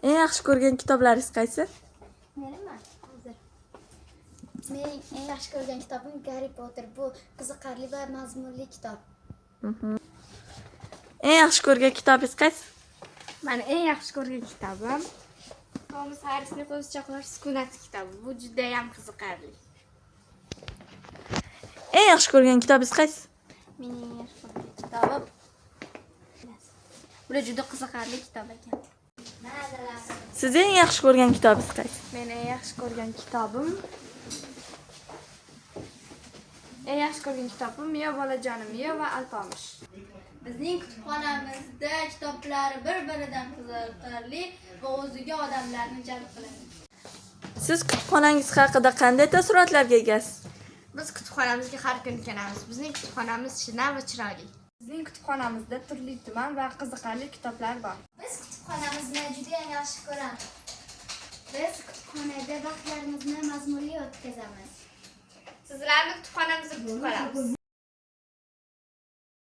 Eng yaxshi ko'rgan kitoblaringiz qaysi? Menimi? Hozir. Mening eng yaxshi ko'rgan kitobim Garri Potter. Bu qiziqarli va mazmunli kitob. Eng yaxshi ko'rgan kitobingiz qaysi? Mani eng yaxshi ko'rgan kitobim Tomas Harrisning Qo'zichoqlar sukunati kitobi. Bu judayam qiziqarli. Eng yaxshi ko'rgan kitobingiz qaysi? Mening eng yaxshi ko'rgan kitobim. Bular juda qiziqarli kitob ekan. Siz eng yaxshi ko'rgan kitobingiz qaysi? Men eng yaxshi ko'rgan kitobim Miyo bolajonim Miyo va Alpomish. Bizning kutubxonamizda kitoblar bir-biridan qiziqarli va o'ziga odamlarni jalb qiladi. Siz kutubxonangiz haqida qanday taassurotlarga egasiz? Biz kutubxonamizga har kuni kelamiz. Bizning kutubxonamiz shinam va chiroyli. Bizning kutubxonamizda turli tuman va qiziqarli kitoblar bor. Biz kutubxonamizni juda ham yaxshi ko'ramiz. Biz kutubxonada vaqtlarimizni mazmunli o'tkazamiz. Sizlarni kutubxonamizda kutib qolamiz.